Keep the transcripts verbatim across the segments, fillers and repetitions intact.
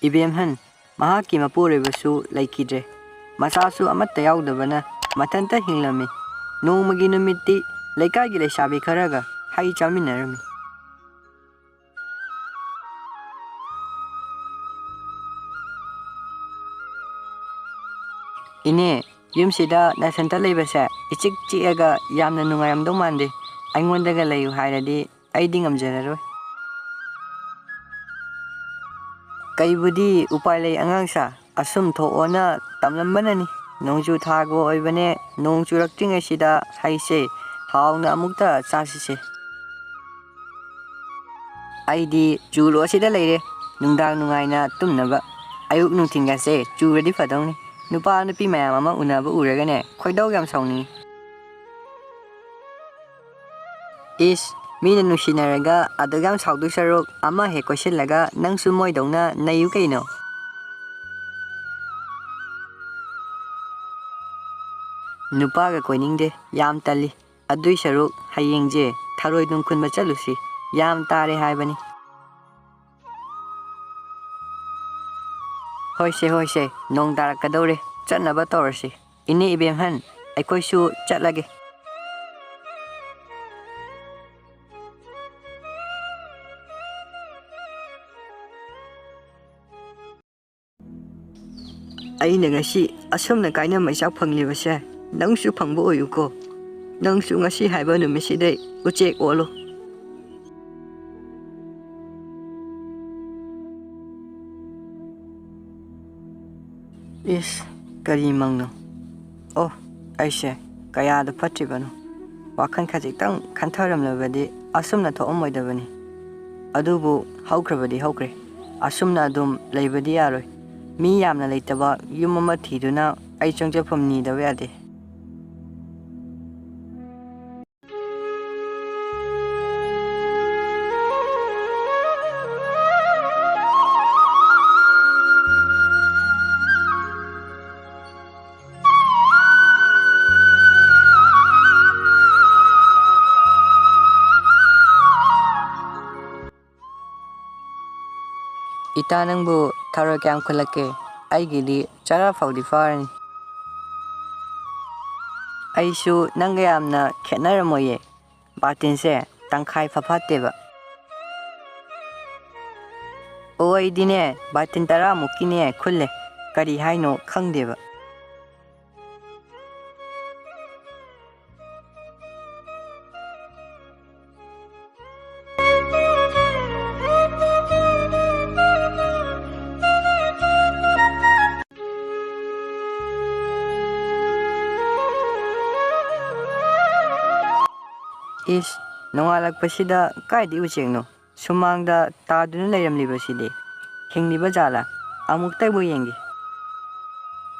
ꯏꯕꯦꯝꯍꯟ, ꯃꯍꯥꯛꯀꯤ ꯃꯄꯨꯔꯣꯏꯕꯁꯨ ꯂꯩꯈꯤꯗ꯭ꯔꯦ꯫ ꯃꯆꯥꯁꯨ ꯑꯃꯠꯇ ꯌꯥꯎꯗꯕꯅ ꯃꯊꯟꯇ ꯍꯤꯡꯂꯝꯃꯤ꯫ ꯅꯣꯡꯃꯒꯤ ꯅꯨꯃꯤꯠꯇꯤ ꯂꯩꯀꯥꯏꯒꯤ ꯂꯩꯁꯥꯕꯤ ꯈꯔꯒ ꯍꯩ ꯆꯥꯃꯤꯟꯅꯔꯝꯃꯤ꯫ ꯏꯅꯦ, ꯌꯨꯝꯁꯤꯗ ꯅꯊꯟꯇ ꯂꯩꯕꯁꯦ ꯏꯆꯤꯛ ꯆꯤꯛꯑꯒ ꯌꯥꯝꯅ ꯅꯨꯡꯉꯥꯏꯔꯝꯗꯧ ꯃꯥꯟꯗꯦ꯫ ꯑꯩꯉꯣꯟꯗꯒ ꯂꯩꯌꯨ ꯍꯥꯏꯔꯗꯤ ꯑꯩꯗꯤ ꯉꯝꯖꯔꯔꯣꯏ꯫ ꯀꯩꯕꯨꯗꯤ ꯎꯄꯥꯏ ꯂꯩ ꯑꯉꯥꯡꯁꯥ, ꯑꯁꯨꯝ ꯊꯣꯛꯑꯣꯅ ꯇꯝꯂꯝꯕꯅꯅꯤ꯫ ꯅꯣꯡꯖꯨ ꯊꯥꯒ ꯑꯣꯏꯕꯅꯦ, ꯅꯣꯡ ꯆꯨꯔꯛꯇ꯭ꯔꯤꯉꯩꯁꯤꯗ ꯍꯩꯁꯦ ꯍꯥꯎꯅ ꯑꯃꯨꯛꯇ ꯆꯥꯁꯤꯁꯦ꯫ ꯑꯩꯗꯤ ꯆꯨꯔꯣ ꯑꯁꯤꯗ ꯂꯩꯔꯦ, ꯅꯨꯡꯗꯥꯡ ꯅꯨꯡꯉꯥꯏꯅ ꯇꯨꯝꯅꯕ꯫ ꯑꯌꯨꯛ ꯅꯨꯡꯊꯤꯟꯒꯁꯦ ꯆꯨꯔꯗꯤ ꯐꯗꯧꯅꯤ꯫ ꯅꯨꯄꯥ ꯅꯨꯄꯤ ꯃꯌꯥꯝ ꯑꯃ ꯎꯅꯕ ꯎꯔꯒꯅꯦ ꯈꯣꯏꯗꯧ ꯌꯥꯝ ꯁꯥꯎꯅꯤꯡꯉꯤ꯫ ꯏꯁ, ꯃꯤꯅ ꯅꯨꯡꯁꯤꯅꯔꯒ ꯑꯗꯨꯛ ꯌꯥꯝ ꯁꯥꯎꯗꯣꯏ ꯁꯔꯨꯛ ꯑꯃ ꯍꯦꯛ ꯀꯣꯏꯁꯤꯜꯂꯒ ꯅꯪꯁꯨ ꯃꯣꯏꯗꯧꯅ ꯅꯩꯌꯨ ꯀꯩꯅꯣ꯫ ꯅꯨꯄꯥꯒ ꯀꯣꯏꯅꯤꯡꯗꯦ, ꯌꯥꯝ ꯇꯜꯂꯤ꯫ ꯑꯗꯨꯏ ꯁꯔꯨꯛ ꯍꯌꯦꯡꯁꯦ ꯊꯔꯣꯏ ꯗꯨꯝ ꯈꯨꯟꯕ ꯆꯠꯂꯨꯁꯤ, ꯌꯥꯝ ꯇꯥꯔꯦ ꯍꯥꯏꯕꯅꯤ꯫ ꯍꯣꯏꯁꯦ, ꯍꯣꯏꯁꯦ, ꯅꯣꯡ ꯇꯥꯔꯛꯀꯗꯧꯔꯦ, ꯆꯠꯅꯕ ꯇꯧꯔꯁꯤ꯫ ꯏꯅꯦ ꯏꯕꯦꯝꯍꯟ, ꯑꯩꯈꯣꯏꯁꯨ ꯆꯠꯂꯒꯦ꯫ ꯑꯩꯅ ꯉꯁꯤ ꯑꯁꯨꯝꯅ ꯀꯥꯏꯅ ꯃꯩꯆꯥꯛ ꯐꯪꯂꯤꯕꯁꯦ ꯅꯪꯁꯨ ꯐꯪꯕ ꯑꯣꯏꯌꯨꯀꯣ꯫ ꯅꯪꯁꯨ ꯉꯁꯤ ꯍꯥꯏꯕ ꯅꯨꯃꯤꯠꯁꯤꯗꯩ ꯎꯆꯦꯛ ꯑꯣꯜꯂꯨ꯫ ꯏꯁ, ꯀꯔꯤ ꯃꯪꯅꯣ? ꯑꯣ, ꯑꯩꯁꯦ ꯀꯌꯥꯗ ꯐꯠꯇ꯭ꯔꯤꯕꯅꯣ꯫ ꯋꯥꯈꯜ ꯈꯖꯤꯛꯇꯪ ꯈꯟꯊꯔꯝꯂꯕꯗꯤ ꯑꯁꯨꯝꯅ ꯊꯣꯛꯑꯝꯃꯣꯏꯗꯕꯅꯤ꯫ ꯑꯗꯨꯕꯨ ꯍꯧꯈ꯭ꯔꯕꯗꯤ ꯍꯧꯈ꯭ꯔꯦ꯫ ꯑꯁꯨꯝꯅ ꯑꯗꯨꯝ ꯂꯩꯕꯗꯤ ꯌꯥꯔꯣꯏ꯫ ꯃꯤ ꯌꯥꯝꯅ ꯂꯩꯇꯕ ꯌꯨꯝ ꯑꯃ ꯊꯤꯗꯨꯅ ꯑꯩ ꯆꯪꯖꯐꯝ ꯅꯤꯗꯕ ꯌꯥꯗꯦ꯫ ꯏꯇꯥ, ꯅꯪꯕꯨ ꯊꯔꯣꯏ ꯀꯌꯥꯝ ꯈꯨꯜꯂꯛꯀꯦ? ꯑꯩꯒꯤꯗꯤ ꯆꯔꯥ ꯐꯥꯎꯗꯤ ꯐꯥꯔꯅꯤ꯫ ꯑꯩꯁꯨ ꯅꯪꯒ ꯌꯥꯝꯅ ꯈꯦꯠꯅꯔꯝꯃꯣꯏꯌꯦ꯫ ꯕꯥꯇꯤꯟꯁꯦ ꯇꯪꯈꯥꯏ ꯐꯥꯐꯠꯇꯦꯕ꯫ ꯑꯣ, ꯑꯩꯗꯤꯅꯦ, ꯕꯥꯇꯤꯟ ꯇꯔꯥꯃꯨꯛꯀꯤꯅꯦ ꯈꯨꯜꯂꯦ꯫ ꯀꯔꯤ ꯍꯥꯏꯅꯣ ꯈꯪꯗꯦꯕ꯫ ꯏꯁ, ꯅꯣꯡꯉꯥꯜꯂꯛꯄꯁꯤꯗ ꯀꯥꯏꯗꯩ ꯎꯆꯦꯛꯅꯣ? ꯁꯨꯃꯥꯡꯗ ꯇꯥꯗꯨꯅ ꯂꯩꯔꯝꯂꯤꯕꯁꯤꯗꯤ? ꯍꯤꯡꯂꯤꯕ ꯖꯥꯠꯂꯥ? ꯑꯃꯨꯛꯇꯕꯨ ꯌꯦꯡꯒꯦ꯫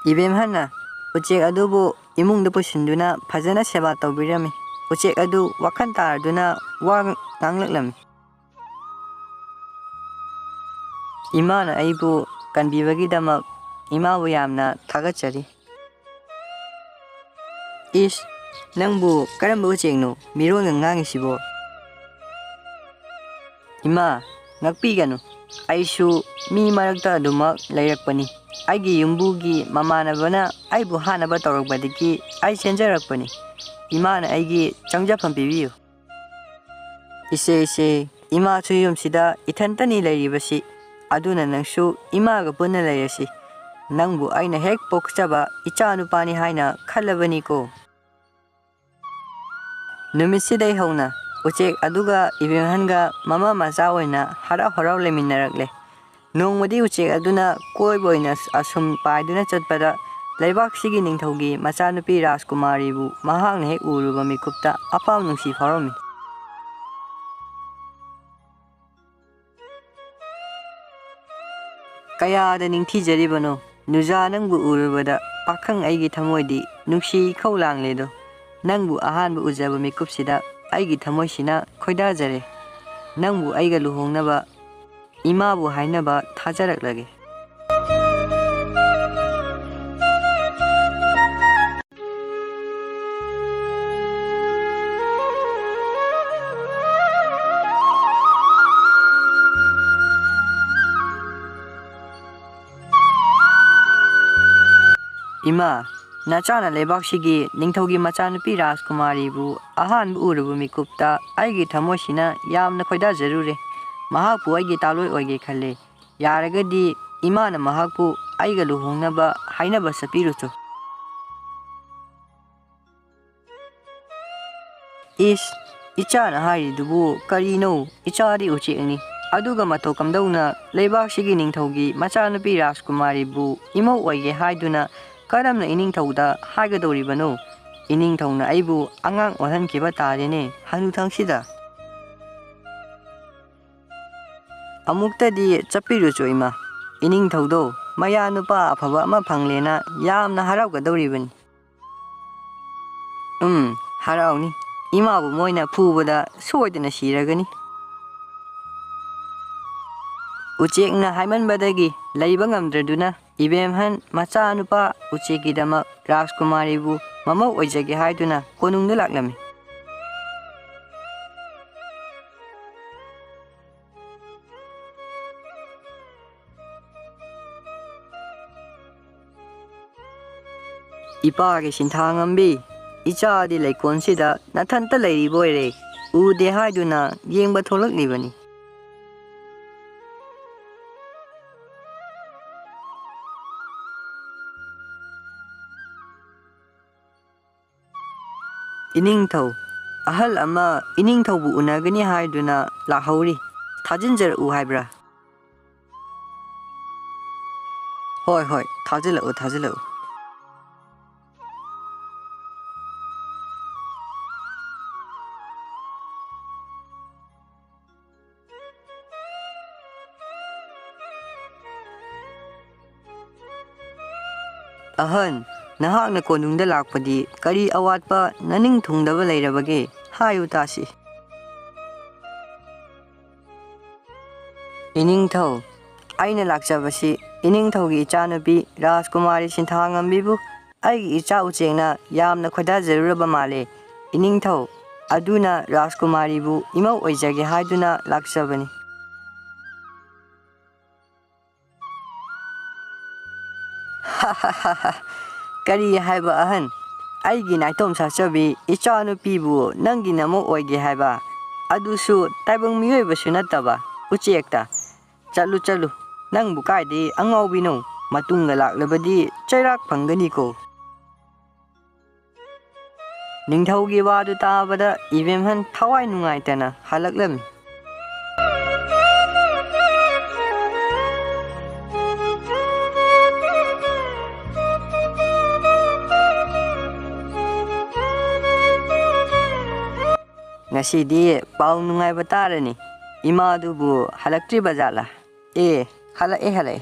ꯏꯕꯦꯝꯍꯟꯅ ꯎꯆꯦꯛ ꯑꯗꯨꯕꯨ ꯏꯃꯨꯡꯗ ꯄꯨꯁꯤꯟꯗꯨꯅ ꯐꯖꯅ ꯁꯦꯕꯥ ꯇꯧꯕꯤꯔꯝꯃꯤ꯫ ꯎꯆꯦꯛ ꯑꯗꯨ ꯋꯥꯈꯜ ꯇꯥꯔꯗꯨꯅ ꯋꯥ ꯉꯥꯡꯂꯛꯂꯝꯃꯤ꯫ ꯏꯃꯥꯅ ꯑꯩꯕꯨ ꯀꯟꯕꯤꯕꯒꯤꯗꯃꯛ ꯏꯃꯥꯕꯨ ꯌꯥꯝꯅ ꯊꯥꯒꯠꯆꯔꯤ꯫ ꯏꯁ, ꯅꯪꯕꯨ ꯀꯔꯝꯕ ꯎꯆꯦꯛꯅꯣ ꯃꯤꯔꯣꯟꯒ ꯉꯥꯡꯉꯤꯁꯤꯕꯣ? ꯏꯃꯥ, ꯉꯥꯛꯄꯤꯒꯅꯨ꯫ ꯑꯩꯁꯨ ꯃꯤ ꯃꯔꯛꯇ ꯑꯗꯨꯃꯛ ꯂꯩꯔꯛꯄꯅꯤ꯫ ꯑꯩꯒꯤ ꯌꯨꯝꯕꯨꯒꯤ ꯃꯃꯥꯟꯅꯕꯅ ꯑꯩꯕꯨ ꯍꯥꯠꯅꯕ ꯇꯧꯔꯛꯄꯗꯒꯤ ꯑꯩ ꯆꯦꯟꯖꯔꯛꯄꯅꯤ꯫ ꯏꯃꯥꯅ ꯑꯩꯒꯤ ꯆꯪꯖꯐꯝ ꯄꯤꯕꯤꯌꯨ꯫ ꯏꯆꯦ, ꯏꯆꯦ, ꯏꯃꯥꯁꯨ ꯌꯨꯝꯁꯤꯗ ꯏꯊꯟꯇꯅꯤ ꯂꯩꯔꯤꯕꯁꯤ, ꯑꯗꯨꯅ ꯅꯪꯁꯨ ꯏꯃꯥꯒ ꯄꯨꯟꯅ ꯂꯩꯔꯁꯤ꯫ ꯅꯪꯕꯨ ꯑꯩꯅ ꯍꯦꯛ ꯄꯣꯛꯆꯕ ꯏꯆꯥ ꯅꯨꯄꯥꯅꯤ ꯍꯥꯏꯅ ꯈꯜꯂꯕꯅꯤꯀꯣ꯫ ꯅꯨꯃꯤꯠꯁꯤꯗꯩ ꯍꯧꯅ ꯎꯆꯦꯛ ꯑꯗꯨꯒ ꯏꯕꯦꯝꯍꯟꯒ ꯃꯃꯥ ꯃꯆꯥ ꯑꯣꯏꯅ ꯍꯔꯥꯎ ꯍꯔꯥꯎ ꯂꯩꯃꯤꯟꯅꯔꯛꯂꯦ꯫ ꯅꯣꯡꯃꯗꯤ ꯎꯆꯦꯛ ꯑꯗꯨꯅ ꯀꯣꯏꯕ ꯑꯣꯏꯅ ꯑꯁꯨꯝ ꯄꯥꯏꯗꯨꯅ ꯆꯠꯄꯗ, ꯂꯩꯕꯥꯛꯁꯤꯒꯤ ꯅꯤꯡꯊꯧꯒꯤ ꯃꯆꯥꯅꯨꯄꯤ ꯔꯥꯖꯀꯨꯃꯥꯔꯤꯕꯨ ꯃꯍꯥꯛꯅ ꯍꯦꯛ ꯎꯔꯨꯕ ꯃꯤꯀꯨꯞꯇ ꯑꯄꯥꯝ ꯅꯨꯡꯁꯤ ꯐꯥꯎꯔꯝꯃꯤ꯫ ꯀꯌꯥꯗ ꯅꯤꯡꯊꯤꯖꯔꯤꯕꯅꯣ, ꯅꯨꯖꯥ, ꯅꯪꯕꯨ ꯎꯔꯨꯕꯗ ꯄꯥꯈꯪ ꯑꯩꯒꯤ ꯊꯃꯣꯏꯗꯤ ꯅꯨꯡꯁꯤ ꯏꯈꯧ ꯂꯥꯡꯂꯦꯗꯣ꯫ ꯅꯪꯕꯨ ꯑꯍꯥꯟꯕ ꯎꯖꯕ ꯃꯤꯀꯨꯞꯁꯤꯗ ꯑꯩꯒꯤ ꯊꯃꯣꯏꯁꯤꯅ ꯈꯣꯏꯗꯥꯖꯔꯦ꯫ ꯅꯪꯕꯨ ꯑꯩꯒ ꯂꯨꯍꯣꯡꯅꯕ ꯏꯃꯥꯕꯨ ꯍꯥꯏꯅꯕ ꯊꯥꯖꯔꯛꯂꯒꯦ꯫ ꯏꯃꯥ, ꯅꯆꯥꯅ ꯂꯩꯕꯥꯛꯁꯤꯒꯤ ꯅꯤꯡꯊꯧꯒꯤ ꯃꯆꯥꯅꯨꯄꯤ ꯔꯥꯖꯀꯨꯃꯥꯔꯤꯕꯨ ꯑꯍꯥꯟꯕ ꯎꯔꯨꯕ ꯃꯤꯀꯨꯞꯇ ꯑꯩꯒꯤ ꯊꯃꯣꯏꯁꯤꯅ ꯌꯥꯝꯅ ꯈꯣꯏꯗꯥꯖꯔꯨꯔꯦ꯫ ꯃꯍꯥꯛꯄꯨ ꯑꯩꯒꯤ ꯇꯥꯂꯣꯏ ꯑꯣꯏꯒꯦ ꯈꯜꯂꯦ꯫ ꯌꯥꯔꯒꯗꯤ ꯏꯃꯥꯅ ꯃꯍꯥꯛꯄꯨ ꯑꯩꯒ ꯂꯨꯍꯣꯡꯅꯕ ꯍꯥꯏꯅꯕ ꯆꯠꯄꯤꯔꯨꯆꯣ꯫ ꯏꯁ, ꯏꯆꯥꯅ ꯍꯥꯏꯔꯤꯗꯨꯕꯨ ꯀꯔꯤꯅꯣ? ꯏꯆꯥꯗꯤ ꯎꯆꯦꯛꯅꯤ꯫ ꯑꯗꯨꯒ ꯃꯇꯧ ꯀꯝꯗꯧꯅ ꯂꯩꯕꯥꯛꯁꯤꯒꯤ ꯅꯤꯡꯊꯧꯒꯤ ꯃꯆꯥꯅꯨꯄꯤ ꯔꯥꯖꯀꯨꯃꯥꯔꯤꯕꯨ ꯏꯃꯧ ꯑꯣꯏꯒꯦ ꯍꯥꯏꯗꯨꯅ ꯀꯔꯝꯅ ꯏꯅꯤꯡꯊꯧꯗ ꯍꯥꯏꯒꯗꯧꯔꯤꯕꯅꯣ? ꯏꯅꯤꯡꯊꯧꯅ ꯑꯩꯕꯨ ꯑꯉꯥꯡ ꯑꯣꯜꯍꯟꯈꯤꯕ ꯇꯥꯔꯦꯅꯦ, ꯍꯅꯨꯊꯪꯁꯤꯗ꯫ ꯑꯃꯨꯛꯇꯗꯤ ꯆꯠꯄꯤꯔꯨꯆꯣ ꯏꯃꯥ꯫ ꯏꯅꯤꯡꯊꯧꯗꯣ ꯃꯌꯥ ꯅꯨꯄꯥ ꯑꯐꯕ ꯑꯃ ꯐꯪꯂꯦꯅ ꯌꯥꯝꯅ ꯍꯔꯥꯎꯒꯗꯧꯔꯤꯕꯅꯤ꯫ ꯎꯝ, ꯍꯔꯥꯎꯅꯤ꯫ ꯏꯃꯥꯕꯨ ꯃꯣꯏꯅ ꯐꯨꯕꯗ ꯁꯣꯏꯗꯅ ꯁꯤꯔꯒꯅꯤ꯫ ꯎꯆꯦꯛꯅ ꯍꯥꯏꯃꯟꯕꯗꯒꯤ ꯂꯩꯕ ꯉꯝꯗ꯭ꯔꯗꯨꯅ ꯏꯕꯦꯝꯍꯟ ꯃꯆꯥꯅꯨꯄꯥ ꯎꯆꯦꯛꯀꯤꯗꯃꯛ ꯔꯥꯖꯀꯨꯃꯥꯔꯤꯕꯨ ꯃꯃꯧ ꯑꯣꯏꯖꯒꯦ ꯍꯥꯏꯗꯨꯅ ꯀꯣꯅꯨꯡꯗ ꯂꯥꯛꯂꯝꯃꯤ꯫ ꯏꯄꯥꯒꯤ ꯁꯤꯟꯊꯥ ꯉꯝꯕꯤ, ꯏꯆꯥꯗꯤ ꯂꯩꯀꯣꯜꯁꯤꯗ ꯅꯊꯟꯇ ꯂꯩꯔꯤꯕ ꯑꯣꯏꯔꯦ, ꯎꯗꯦ ꯍꯥꯏꯗꯨꯅ ꯌꯦꯡꯕ ꯊꯣꯛꯂꯛꯂꯤꯕꯅꯤ꯫ ꯏꯅꯤꯡꯊꯧ, ꯑꯍꯜ ꯑꯃ ꯏꯅꯤꯡꯊꯧꯕꯨ ꯎꯅꯒꯅꯤ ꯍꯥꯏꯗꯨꯅ ꯂꯥꯛꯍꯧꯔꯤ꯫ ꯊꯥꯖꯤꯟꯖꯔꯛꯎ ꯍꯥꯏꯕ꯭ꯔꯥ? ꯍꯣꯏ, ꯍꯣꯏ, ꯊꯥꯖꯤꯜꯂꯛꯎ, ꯊꯥꯖꯤꯜꯂꯛꯎ꯫ ꯑꯍꯟ, ꯅꯍꯥꯛꯅ ꯀꯣꯅꯨꯡꯗ ꯂꯥꯛꯄꯗꯤ ꯀꯔꯤ ꯑꯋꯥꯠꯄ ꯅꯅꯤꯡ ꯊꯨꯡꯗꯕ ꯂꯩꯔꯕꯒꯦ? ꯍꯥꯏꯌꯨ ꯇꯥꯁꯤ꯫ ꯏꯅꯤꯡꯊꯧ, ꯑꯩꯅ ꯂꯥꯛꯆꯕꯁꯤ ꯏꯅꯤꯡꯊꯧꯒꯤ ꯏꯆꯥꯅꯨꯄꯤ ꯔꯥꯖꯀꯨꯃꯥꯔꯤ ꯁꯤꯟꯊꯥꯉꯝꯕꯤꯕꯨ ꯑꯩꯒꯤ ꯏꯆꯥ ꯎꯆꯦꯛꯅ ꯌꯥꯝꯅ ꯈꯣꯏꯗꯥꯖꯔꯨꯔꯕ ꯃꯥꯜꯂꯦ꯫ ꯏꯅꯤꯡꯊꯧ, ꯑꯗꯨꯅ ꯔꯥꯖꯀꯨꯃꯥꯔꯤꯕꯨ ꯏꯃꯧ ꯑꯣꯏꯖꯒꯦ ꯍꯥꯏꯗꯨꯅ ꯂꯥꯛꯆꯕꯅꯤ꯫ ꯀꯔꯤ ꯍꯥꯏꯕ ꯑꯍꯟ? ꯑꯩꯒꯤ ꯅꯥꯏꯇꯣꯝ ꯁꯥꯆꯕꯤ ꯏꯆꯥꯅꯨꯄꯤꯕꯨ ꯅꯪꯒꯤ ꯅꯃꯧ ꯑꯣꯏꯒꯦ ꯍꯥꯏꯕ? ꯑꯗꯨꯁꯨ ꯇꯥꯏꯕꯪ ꯃꯤꯑꯣꯏꯕꯁꯨ ꯅꯠꯇꯕ ꯎꯆꯦꯛꯇ꯫ ꯆꯠꯂꯨ, ꯆꯠꯂꯨ, ꯅꯪꯕꯨ ꯀꯥꯏꯗꯩ ꯑꯉꯥꯎꯕꯤꯅꯣ? ꯃꯇꯨꯡꯗ ꯂꯥꯛꯂꯕꯗꯤ ꯆꯩꯔꯥꯛ ꯐꯪꯒꯅꯤꯀꯣ꯫ ꯅꯤꯡꯊꯧꯒꯤ ꯋꯥꯗꯨ ꯇꯥꯕꯗ ꯏꯕꯦꯝꯍꯟ ꯊꯋꯥꯏ ꯅꯨꯡꯉꯥꯏꯇꯅ ꯍꯜꯂꯛꯂꯝꯃꯤ꯫ ꯉꯁꯤꯗꯤ ꯄꯥꯎ ꯅꯨꯡꯉꯥꯏꯕ ꯇꯥꯔꯅꯤ꯫ ꯏꯃꯥꯗꯨꯕꯨ ꯍꯜꯂꯛꯇ꯭ꯔꯤꯕ ꯖꯥꯠꯂꯥ? ꯑꯦ, ꯍꯜꯂꯛꯑꯦ, ꯍꯜꯂꯛꯑꯦ꯫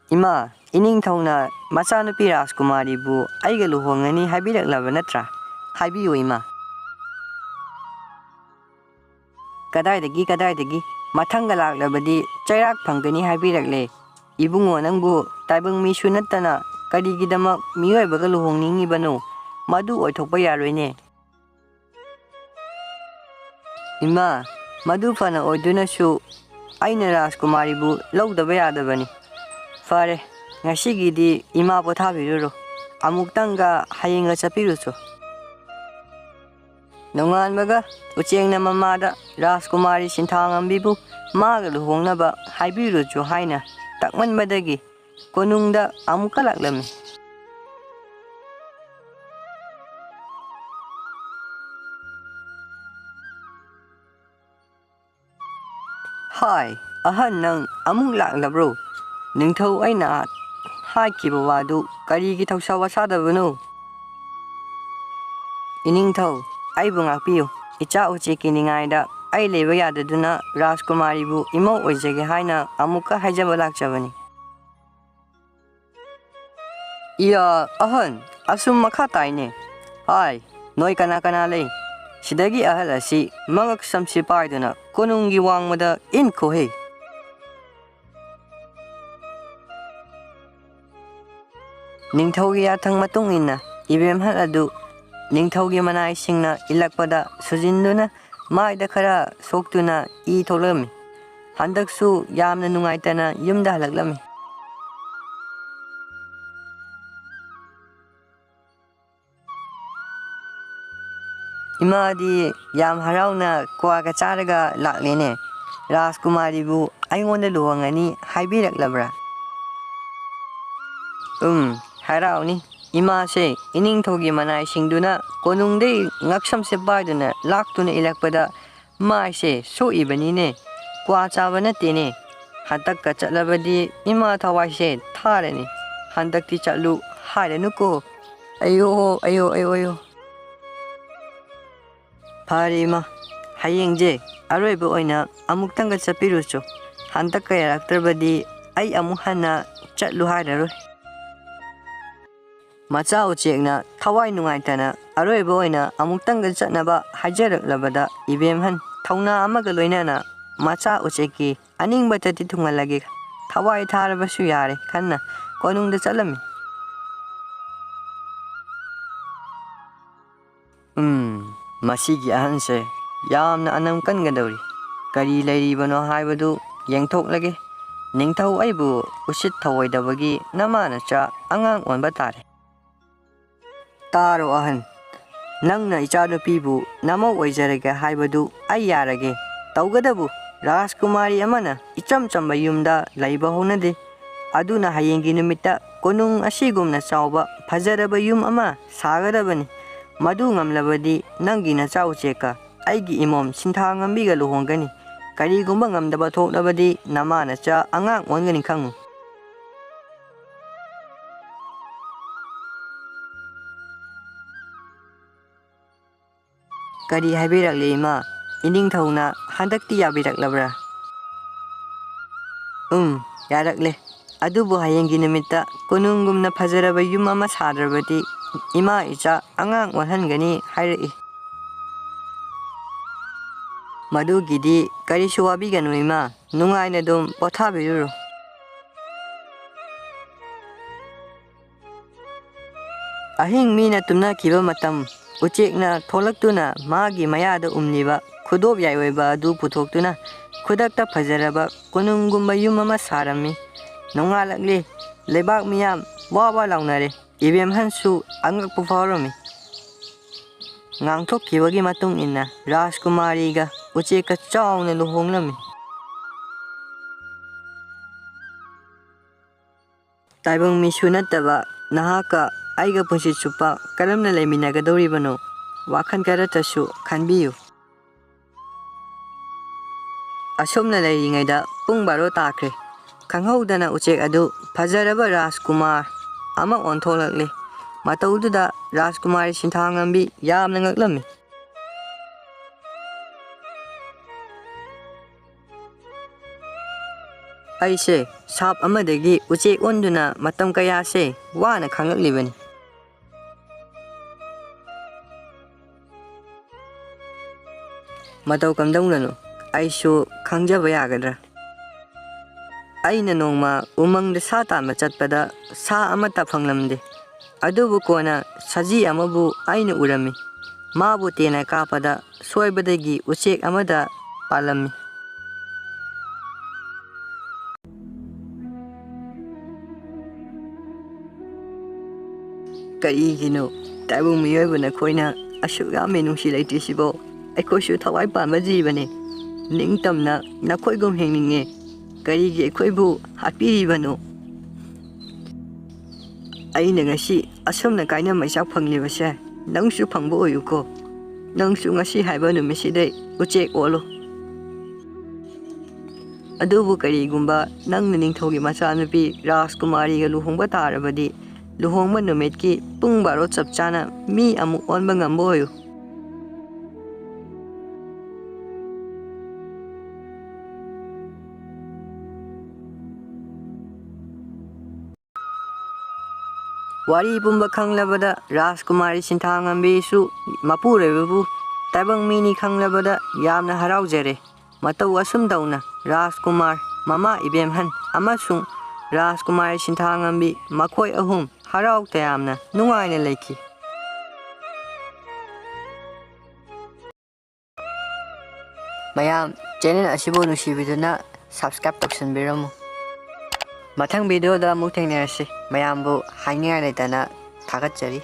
ꯏꯃꯥ, ꯏꯅꯤꯡꯊꯧꯅ ꯃꯆꯥꯅꯨꯄꯤ ꯔꯥꯖꯀꯨꯃꯥꯔꯤꯕꯨ ꯑꯩꯒ ꯂꯨꯍꯣꯡꯉꯅꯤ ꯍꯥꯏꯕꯤꯔꯛꯂꯕ ꯅꯠꯇ꯭ꯔꯥ? ꯍꯥꯏꯕꯤꯌꯨ, ꯏꯃꯥ꯫ ꯀꯗꯥꯏꯗꯒꯤ, ꯀꯗꯥꯏꯗꯒꯤ? ꯃꯊꯪꯒ ꯂꯥꯛꯂꯕꯗꯤ ꯆꯩꯔꯥꯛ ꯐꯪꯒꯅꯤ ꯍꯥꯏꯕꯤꯔꯛꯂꯦ꯫ ꯏꯕꯨꯡꯉꯣ, ꯅꯪꯕꯨ ꯇꯥꯏꯕꯪ ꯃꯤꯁꯨ ꯅꯠꯇꯅ ꯀꯔꯤꯒꯤꯗꯃꯛ ꯃꯤꯑꯣꯏꯕꯒ ꯂꯨꯍꯣꯡꯅꯤꯡꯉꯤꯕꯅꯣ? ꯃꯗꯨ ꯑꯣꯏꯊꯣꯛꯄ ꯌꯥꯔꯣꯏꯅꯦ꯫ ꯏꯃꯥ, ꯃꯗꯨ ꯐꯅ ꯑꯣꯏꯗꯨꯅꯁꯨ ꯑꯩꯅ ꯔꯥꯖꯀꯨꯃꯥꯔꯤꯕꯨ ꯂꯧꯗꯕ ꯌꯥꯗꯕꯅꯤ꯫ ꯐꯔꯦ, ꯉꯁꯤꯒꯤꯗꯤ ꯏꯃꯥ ꯄꯣꯊꯥꯕꯤꯔꯨꯔꯣ꯫ ꯑꯃꯨꯛꯇꯪꯒ ꯍꯌꯦꯡꯒ ꯆꯠꯄꯤꯔꯨꯆꯣ꯫ ꯅꯣꯡꯉꯥꯟꯕꯒ ꯎꯆꯦꯛꯅ ꯃꯃꯥꯗ ꯔꯥꯖꯀꯨꯃꯥꯔꯤ ꯁꯤꯟꯊꯥꯉꯝꯕꯤꯕꯨ ꯃꯥꯒ ꯂꯨꯍꯣꯡꯅꯕ ꯍꯥꯏꯕꯤꯔꯨꯆꯣ ꯍꯥꯏꯅ ꯇꯛꯃꯟꯕꯗꯒꯤ ꯀꯣꯅꯨꯡꯗ ꯑꯃꯨꯛꯀ ꯂꯥꯛꯂꯝꯃꯤ꯫ ꯍꯥꯏ, ꯑꯍꯟ, ꯅꯪ ꯑꯃꯨꯛ ꯂꯥꯛꯂꯕ꯭ꯔꯣ? ꯅꯤꯡꯊꯧ ꯑꯩꯅ ꯍꯥꯏꯈꯤꯕ ꯋꯥꯗꯨ ꯀꯔꯤꯒꯤ ꯊꯧꯁꯥ ꯋꯥꯁꯥꯗꯕꯅꯣ? ꯏꯅꯤꯡꯊꯧ, ꯑꯩꯕꯨ ꯉꯥꯛꯄꯤꯌꯨ꯫ ꯏꯆꯥ ꯎꯆꯦꯛꯀꯤ ꯅꯤꯡꯉꯥꯏꯗ ꯑꯩ ꯂꯩꯕ ꯌꯥꯗꯗꯨꯅ ꯔꯥꯖꯀꯨꯃꯥꯔꯤꯕꯨ ꯏꯃꯧ ꯑꯣꯏꯖꯒꯦ ꯍꯥꯏꯅ ꯑꯃꯨꯛꯀ ꯍꯥꯏꯖꯕ ꯂꯥꯛꯆꯕꯅꯤ꯫ ꯏꯌꯥ, ꯑꯍꯟ, ꯑꯁꯨꯝ ꯃꯈꯥ ꯇꯥꯏꯅꯦ꯫ ꯍꯥꯏ, ꯅꯣꯏ ꯀꯅꯥ ꯀꯅꯥ ꯂꯩ? ꯁꯤꯗꯒꯤ ꯑꯍꯜ ꯑꯁꯤ ꯃꯉꯛ ꯁꯝꯁꯤ ꯄꯥꯏꯗꯨꯅ ꯀꯣꯅꯨꯡꯒꯤ ꯋꯥꯡꯃꯗ ꯏꯟꯈꯣꯍꯦ꯫ ꯅꯤꯡꯊꯧꯒꯤ ꯌꯥꯊꯪ ꯃꯇꯨꯡ ꯏꯟꯅ ꯏꯕꯦꯝꯍꯜ ꯑꯗꯨ ꯅꯤꯡꯊꯧꯒꯤ ꯃꯅꯥꯏꯁꯤꯡꯅ ꯏꯜꯂꯛꯄꯗ ꯁꯨꯖꯤꯟꯗꯨꯅ ꯃꯥꯏꯗ ꯈꯔ ꯁꯣꯛꯇꯨꯅ ꯏ ꯊꯣꯛꯂꯝꯃꯤ꯫ ꯍꯟꯗꯛꯁꯨ ꯌꯥꯝꯅ ꯅꯨꯡꯉꯥꯏꯇꯅ ꯌꯨꯝꯗ ꯍꯜꯂꯛꯂꯝꯃꯤ꯫ ꯏꯃꯥꯗꯤ ꯌꯥꯝ ꯍꯔꯥꯎꯅ ꯀ꯭ꯋꯥꯒ ꯆꯥꯔꯒ ꯂꯥꯛꯂꯦꯅꯦ꯫ ꯔꯥꯖꯀꯨꯃꯥꯔꯤꯕꯨ ꯑꯩꯉꯣꯟꯗ ꯂꯨꯍꯣꯡꯉꯅꯤ ꯍꯥꯏꯕꯤꯔꯛꯂꯕ꯭ꯔꯥ? ꯎꯝ, ꯍꯔꯥꯎꯅꯤ꯫ ꯏꯃꯥꯁꯦ ꯏꯅꯤꯡꯊꯧꯒꯤ ꯃꯅꯥꯏꯁꯤꯡꯗꯨꯅ ꯀꯣꯅꯨꯡꯗꯩ ꯉꯛꯁꯝꯁꯦ ꯄꯥꯏꯗꯨꯅ ꯂꯥꯛꯇꯨꯅ ꯏꯜꯂꯛꯄꯗ ꯃꯥꯏꯁꯦ ꯁꯣꯛꯏꯕꯅꯤꯅꯦ꯫ ꯀ꯭ꯋꯥ ꯆꯥꯕ ꯅꯠꯇꯦꯅꯦ꯫ ꯍꯟꯗꯛꯀ ꯆꯠꯂꯕꯗꯤ ꯏꯃꯥ ꯊꯋꯥꯏꯁꯦ ꯊꯥꯔꯅꯤ꯫ ꯍꯟꯗꯛꯇꯤ ꯆꯠꯂꯨ ꯍꯥꯏꯔꯅꯨꯀꯣ꯫ ꯑꯌꯣ, ꯑꯌꯣ, ꯑꯌꯣ, ꯑꯌꯣ꯫ ꯐꯔꯦ ꯏꯃꯥ, ꯍꯌꯦꯡꯁꯦ ꯑꯔꯣꯏꯕ ꯑꯣꯏꯅ ꯑꯃꯨꯛꯇꯪꯒ ꯆꯠꯄꯤꯔꯨꯆꯣ꯫ ꯍꯟꯗꯛꯀ ꯌꯥꯔꯛꯇ꯭ꯔꯕꯗꯤ ꯑꯩ ꯑꯃꯨꯛ ꯍꯟꯅ ꯆꯠꯂꯨ ꯍꯥꯏꯔꯔꯣꯏ꯫ ꯃꯆꯥ ꯎꯆꯦꯛꯅ ꯊꯋꯥꯏ ꯅꯨꯡꯉꯥꯏꯇꯅ ꯑꯔꯣꯏꯕ ꯑꯣꯏꯅ ꯑꯃꯨꯛꯇꯪꯒ ꯆꯠꯅꯕ ꯍꯥꯏꯖꯔꯛꯂꯕꯗ, ꯏꯕꯦꯝꯍꯟ ꯊꯧꯅꯥ ꯑꯃꯒ ꯂꯣꯏꯅꯅ ꯃꯆꯥ ꯎꯆꯦꯛꯀꯤ ꯑꯅꯤꯡꯕꯇꯗꯤ ꯊꯨꯡꯍꯜꯂꯒꯦ, ꯊꯋꯥꯏ ꯊꯥꯔꯕꯁꯨ ꯌꯥꯔꯦ ꯈꯟꯅ ꯀꯣꯅꯨꯡꯗ ꯆꯠꯂꯝꯃꯤ꯫ ꯎꯝ, ꯃꯁꯤꯒꯤ ꯑꯍꯟꯁꯦ ꯌꯥꯝꯅ ꯑꯅꯝ ꯀꯟꯒꯗꯧꯔꯤ꯫ ꯀꯔꯤ ꯂꯩꯔꯤꯕꯅꯣ ꯍꯥꯏꯕꯗꯨ ꯌꯦꯡꯊꯣꯛꯂꯒꯦ꯫ ꯅꯤꯡꯊꯧ ꯑꯩꯕꯨ ꯎꯁꯤꯠ ꯊꯧꯑꯣꯏꯗꯕꯒꯤ ꯅꯃꯥꯅꯆꯥ ꯑꯉꯥꯡ ꯑꯣꯟꯕ ꯇꯥꯔꯦ꯫ ꯇꯥꯔꯣ ꯑꯍꯟ, ꯅꯪꯅ ꯏꯆꯥꯅꯨꯄꯤꯕꯨ ꯅꯃꯧ ꯑꯣꯏꯖꯔꯒꯦ ꯍꯥꯏꯕꯗꯨ ꯑꯩ ꯌꯥꯔꯒꯦ꯫ ꯇꯧꯒꯗꯕꯨ ꯔꯥꯖꯀꯨꯃꯥꯔꯤ ꯑꯃꯅ ꯏꯆꯝ ꯆꯝꯕ ꯌꯨꯝꯗ ꯂꯩꯕ ꯍꯧꯅꯗꯦ꯫ ꯑꯗꯨꯅ ꯍꯌꯦꯡꯒꯤ ꯅꯨꯃꯤꯠꯇ ꯀꯣꯅꯨꯡ ꯑꯁꯤꯒꯨꯝꯅ ꯆꯥꯎꯕ ꯐꯖꯔꯕ ꯌꯨꯝ ꯑꯃ ꯁꯥꯒꯗꯕꯅꯤ꯫ ꯃꯗꯨ ꯉꯝꯂꯕꯗꯤ ꯅꯪꯒꯤ ꯅꯆꯥ ꯎꯆꯦꯛꯀ ꯑꯩꯒꯤ ꯏꯃꯣꯝ ꯁꯤꯟꯊꯥ ꯉꯝꯕꯤꯒ ꯂꯨꯍꯣꯡꯒꯅꯤ꯫ ꯀꯔꯤꯒꯨꯝꯕ ꯉꯝꯗꯕ ꯊꯣꯛꯂꯕꯗꯤ ꯅꯃꯥ ꯅꯆꯥ ꯑꯉꯥꯡ ꯑꯣꯟꯒꯅꯤ ꯈꯪꯉꯨ꯫ ꯀꯔꯤ ꯍꯥꯏꯕꯤꯔꯛꯂꯤ ꯏꯃꯥ? ꯏꯅꯤꯡꯊꯧꯅ ꯍꯟꯗꯛꯇꯤ ꯌꯥꯕꯤꯔꯛꯂꯕ꯭ꯔꯥ? ꯎꯝ, ꯌꯥꯔꯛꯂꯦ꯫ ꯑꯗꯨꯕꯨ ꯍꯌꯦꯡꯒꯤ ꯅꯨꯃꯤꯠꯇ ꯀꯣꯅꯨꯡꯒꯨꯝꯅ ꯐꯖꯔꯕ ꯌꯨꯝ ꯑꯃ ꯁꯥꯗ꯭ꯔꯕꯗꯤ ꯏꯃꯥ ꯏꯆꯥ ꯑꯉꯥꯡ ꯑꯣꯟꯍꯟꯒꯅꯤ ꯍꯥꯏꯔꯛꯏ꯫ ꯃꯗꯨꯒꯤꯗꯤ ꯀꯔꯤꯁꯨ ꯋꯥꯕꯤꯒꯅꯨ ꯏꯃꯥ, ꯅꯨꯡꯉꯥꯏꯅ ꯑꯗꯨꯝ ꯄꯣꯊꯥꯕꯤꯔꯨꯔꯣ꯫ ꯑꯍꯤꯡ ꯃꯤꯅ ꯇꯨꯝꯅꯈꯤꯕ ꯃꯇꯝ, ꯎꯆꯦꯛꯅ ꯊꯣꯛꯂꯛꯇꯨꯅ ꯃꯥꯒꯤ ꯃꯌꯥꯗ ꯎꯝꯂꯤꯕ ꯈꯨꯗꯣꯞ ꯌꯥꯏ ꯑꯣꯏꯕ ꯑꯗꯨ ꯄꯨꯊꯣꯛꯇꯨꯅ ꯈꯨꯗꯛꯇ ꯐꯖꯔꯕ ꯀꯣꯅꯨꯡꯒꯨꯝꯕ ꯌꯨꯝ ꯑꯃ ꯁꯥꯔꯝꯃꯤ꯫ ꯅꯣꯡꯉꯥꯜꯂꯛꯂꯦ꯫ ꯂꯩꯕꯥꯛ ꯃꯤꯌꯥꯝ ꯋꯥ ꯋꯥ ꯂꯥꯎꯅꯔꯦ꯫ ꯏꯕꯦꯝꯍꯟꯁꯨ ꯑꯉꯛꯄ ꯐꯥꯎꯔꯝꯃꯤ꯫ ꯉꯥꯡꯊꯣꯛꯈꯤꯕꯒꯤ ꯃꯇꯨꯡ ꯏꯟꯅ ꯔꯥꯖꯀꯨꯃꯥꯔꯤꯒ ꯎꯆꯦꯛꯀ ꯆꯥꯎꯅ ꯂꯨꯍꯣꯡꯂꯝꯃꯤ꯫ ꯇꯥꯏꯕꯪ ꯃꯤꯁꯨ ꯅꯠꯇꯕ ꯅꯍꯥꯛꯀ ꯑꯩꯒ ꯄꯨꯟꯁꯤ ꯆꯨꯞꯄ ꯀꯔꯝꯅ ꯂꯩꯃꯤꯟꯅꯒꯗꯧꯔꯤꯕꯅꯣ? ꯋꯥꯈꯜ ꯈꯔꯇꯁꯨ ꯈꯟꯕꯤꯌꯨ꯫ ꯑꯁꯨꯝꯅ ꯂꯩꯔꯤꯉꯩꯗ ꯄꯨꯡ ꯕꯥꯔꯣ ꯇꯥꯈ꯭ꯔꯦ꯫ ꯈꯪꯍꯧꯗꯅ ꯎꯆꯦꯛ ꯑꯗꯨ ꯐꯖꯔꯕ ꯔꯥꯖꯀꯨꯃꯥꯔ ꯑꯃ ꯑꯣꯟꯊꯣꯛꯂꯛꯂꯦ꯫ ꯃꯇꯧꯗꯨꯗ ꯔꯥꯖꯀꯨꯃꯥꯔꯤ ꯁꯤꯟꯊꯥꯉꯝꯕꯤ ꯌꯥꯝꯅ ꯉꯛꯂꯝꯃꯤ꯫ ꯑꯩꯁꯦ ꯁꯥꯞ ꯑꯃꯗꯒꯤ ꯎꯆꯦꯛ ꯑꯣꯟꯗꯨꯅ ꯃꯇꯝ ꯀꯌꯥꯁꯦ ꯋꯥꯅ ꯈꯥꯡꯂꯛꯂꯤꯕꯅꯤ꯫ ꯃꯇꯧ ꯀꯝꯗꯧꯅꯅꯣ? ꯑꯩꯁꯨ ꯈꯪꯖꯕ ꯌꯥꯒꯗ꯭ꯔꯥ? ꯑꯩꯅ ꯅꯣꯡꯃ ꯎꯃꯪꯗ ꯁꯥ ꯇꯥꯟꯕ ꯆꯠꯄꯗ ꯁꯥ ꯑꯃꯠꯇ ꯐꯪꯂꯝꯗꯦ꯫ ꯑꯗꯨꯕꯨ ꯀꯣꯟꯅ ꯁꯖꯤ ꯑꯃꯕꯨ ꯑꯩꯅ ꯎꯔꯝꯃꯤ꯫ ꯃꯥꯕꯨ ꯇꯦꯟꯅ ꯀꯥꯞꯄꯗ ꯁꯣꯏꯕꯗꯒꯤ ꯎꯆꯦꯛ ꯑꯃꯗ ꯄꯥꯜꯂꯝꯃꯤ꯫ ꯀꯔꯤꯒꯤꯅꯣ ꯇꯥꯏꯕꯪ ꯃꯤꯑꯣꯏꯕ ꯅꯈꯣꯏꯅ ꯑꯁꯨꯛ ꯌꯥꯝ ꯃꯤꯅꯨꯡꯁꯤ ꯂꯩꯇ꯭ꯔꯤꯁꯤꯕꯣ? ꯑꯩꯈꯣꯏꯁꯨ ꯊꯋꯥꯏ ꯄꯥꯟꯕ ꯖꯤꯕꯅꯤ꯫ ꯅꯤꯡꯇꯝꯅ ꯅꯈꯣꯏꯒꯨꯝ ꯍꯤꯡꯅꯤꯡꯉꯦ꯫ ꯀꯔꯤꯒꯤ ꯑꯩꯈꯣꯏꯕꯨ ꯍꯥꯠꯄꯤꯔꯤꯕꯅꯣ? ꯑꯩꯅ ꯉꯁꯤ ꯑꯁꯨꯝꯅ ꯀꯥꯏꯅ ꯃꯩꯆꯥꯛ ꯐꯪꯂꯤꯕꯁꯦ ꯅꯪꯁꯨ ꯐꯪꯕ ꯑꯣꯏꯌꯨꯀꯣ꯫ ꯅꯪꯁꯨ ꯉꯁꯤ ꯍꯥꯏꯕ ꯅꯨꯃꯤꯠꯁꯤꯗꯩ ꯎꯆꯦꯛ ꯑꯣꯜꯂꯨ꯫ ꯑꯗꯨꯕꯨ ꯀꯔꯤꯒꯨꯝꯕ ꯅꯪꯅ ꯅꯤꯡꯊꯧꯒꯤ ꯃꯆꯥꯅꯨꯄꯤ ꯔꯥꯖꯀꯨꯃꯥꯔꯤꯒ ꯂꯨꯍꯣꯡꯕ ꯇꯥꯔꯕꯗꯤ, ꯂꯨꯍꯣꯡꯕ ꯅꯨꯃꯤꯠꯀꯤ ꯄꯨꯡ ꯕꯥꯔꯣ ꯆꯞ ꯆꯥꯅ ꯃꯤ ꯑꯃꯨꯛ ꯑꯣꯟꯕ ꯉꯝꯕ ꯑꯣꯏꯌꯨ꯫ ꯋꯥꯔꯤ ꯄꯨꯝꯕ ꯈꯪꯂꯕꯗ ꯔꯥꯖꯀꯨꯃꯥꯔꯤ ꯁꯤꯟꯊꯥꯉꯝꯕꯤꯁꯨ ꯃꯄꯨꯔꯣꯏꯕꯕꯨ ꯇꯥꯏꯕꯪ ꯃꯤꯅꯤ ꯈꯪꯂꯕꯗ ꯌꯥꯝꯅ ꯍꯔꯥꯎꯖꯔꯦ꯫ ꯃꯇꯧ ꯑꯁꯨꯝ ꯇꯧꯅ ꯔꯥꯖꯀꯨꯃꯥꯔ, ꯃꯃꯥ ꯏꯕꯦꯝꯍꯟ ꯑꯃꯁꯨꯡ ꯔꯥꯖꯀꯨꯃꯥꯔꯤ ꯁꯤꯟꯊꯥꯉꯝꯕꯤ ꯃꯈꯣꯏ ꯑꯍꯨꯝ ꯍꯔꯥꯎ ꯇꯌꯥꯝꯅ ꯅꯨꯡꯉꯥꯏꯅ ꯂꯩꯈꯤ꯫ ꯃꯌꯥꯝ, channel ꯑꯁꯤꯕꯨ ꯅꯨꯡꯁꯤꯕꯤꯗꯨꯅ subscribe ꯇꯧꯁꯤꯟꯕꯤꯔꯝꯃꯨ꯫ ꯃꯊꯪ video ꯗ ꯑꯃꯨꯛ ꯊꯦꯡꯅꯔꯁꯤ꯫ ꯃꯌꯥꯝꯕꯨ ꯍꯥꯏꯅꯤꯡꯉꯥꯏ ꯂꯩꯇꯅ ꯊꯥꯒꯠꯆꯔꯤ꯫